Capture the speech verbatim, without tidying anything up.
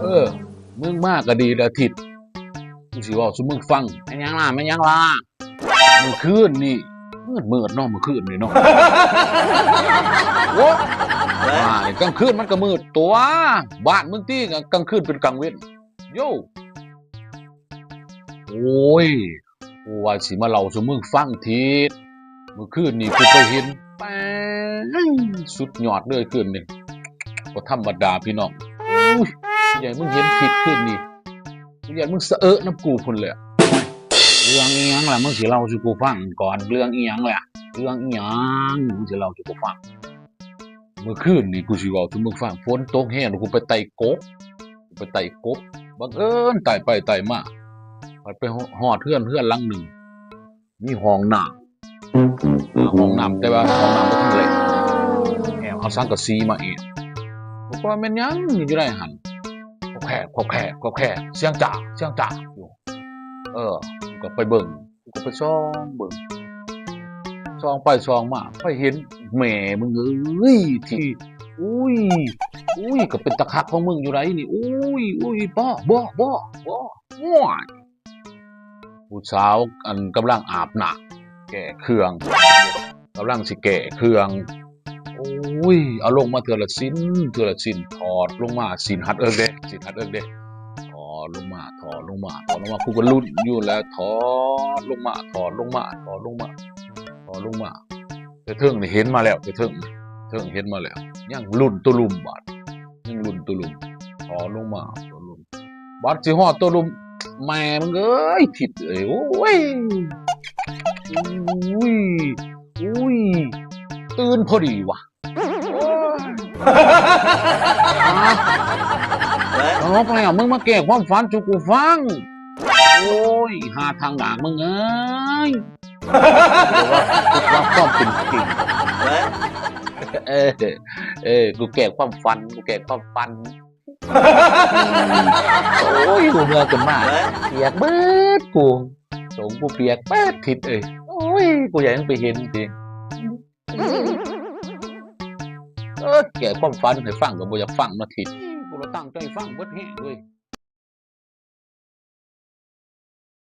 เออ มึงมาก็ดีแล้วทิด กูสิเว้าสู่มึงฟัง แม่นหยังล่ะ แม่นหยังล่ะ มื้อคืนนี่ มืดๆเนาะ มื้อคืนนี่เนาะ โอ้ ว้าย กลางคืนมันก็มืดตั๊ว บ้านมึงติ กลางคืนเป็นกลางเว็น โย่ โอ้ย กูว่าสิมาเล่าสู่มึงฟังทิด มื้อคืนนี่กูไปเห็น แป๊ง สุดยอดเลยคืนนี่ บ่ธรรมดาพี่น้อง อุ้ย กูอยากให้มึงเห็นทิดคืนนี่ กูอยากให้มึงสะเอิะนำกูพุ้นแหละ เรื่องอิหยังล่ะ มึงสิเล่าสู่กูฟังก่อน เรื่องอิหยังล่ะ เรื่องอิหยัง มึงสิเล่าสู่กูฟัง มื้อคืนนี่กูสิเว้าสู่มึงฟัง ฝนตกแฮง กูไปไต่กก กูไปไต่กก บังเอิญไต่ไปไต่มา บัดไปฮอดเฮือน เฮือนหลังหนึ่ง มีห้องน้ำ ห้องน้ำ แต่ว่าห้องน้ำบ่ทันแล้ว แอบเอาสังกะสีมาเอง บอกว่าแม่นหยังอยู่ในหั่น คอกแคก คอกแคก คอกแคก เสียงจ้า เสียงจ้าอยู่ เออ กูก็ไปเบิ่ง กูก็ไปส่องเบิ่ง ส่องไปส่องมา ไปเห็นแม่มึงเอ้ย ที่ อุ้ย อุ้ย ก็เป็นตาคักของมึงอยู่ไดนี่ อุ้ย อุ้ย บ่ บ่ บ่ บ่ โอ้ย ผู้สาวอันกำลังอาบน้ำ แก้เครื่อง กำลังสิแก้เครื่อง โอ้ย เอาลงมาเทื่อละชิ้น เทื่อละชิ้น ถอดลงมา ชิ้นหัดเอิกเด้ ชิ้นหัดเอิกเด้ ถอดลงมา ถอดลงมา ถอดลงมา กูก็ลุ้นอยู่แหละ ถอดลงมา ถอดลงมา ถอดลงมา ถอดลงมา แต่เทิงนี่เห็นมาแล้ว แต่เทิง เทิงเห็นมาแล้ว ยังลุ้นตัวลุ่มบาด ยังลุ้นตัวลุ่ม ถอดลงมา ถอดลง บัดสิฮอดตัวลุ่ม แม่มึงเอ้ย ทิดเอ้ย โอ้ย อุ้ย อุ้ย ตื่นพอดีว่ะ โอ้ย อ๋อ ไปอ่ะ มึงมาแก้ความฝันสู่กูฟัง โอ้ย หาทางด่างมึงเอ้ย ว่าความเป็นจริง เออ เออ กูแก้ความฝัน กูแก้ความฝัน โอ้ย กูเมื่อขึ้นมา เปียกเบิดกู สงกูเปียกเบิดทิดเอ้ย โอ้ย กูอยากให้มึงไปเห็นติ เออ แก้ความฝันให้ฟังก็บ่อยากฟังเนาะทิด กูละตั้งใจฟังเบิดแฮงเว้ย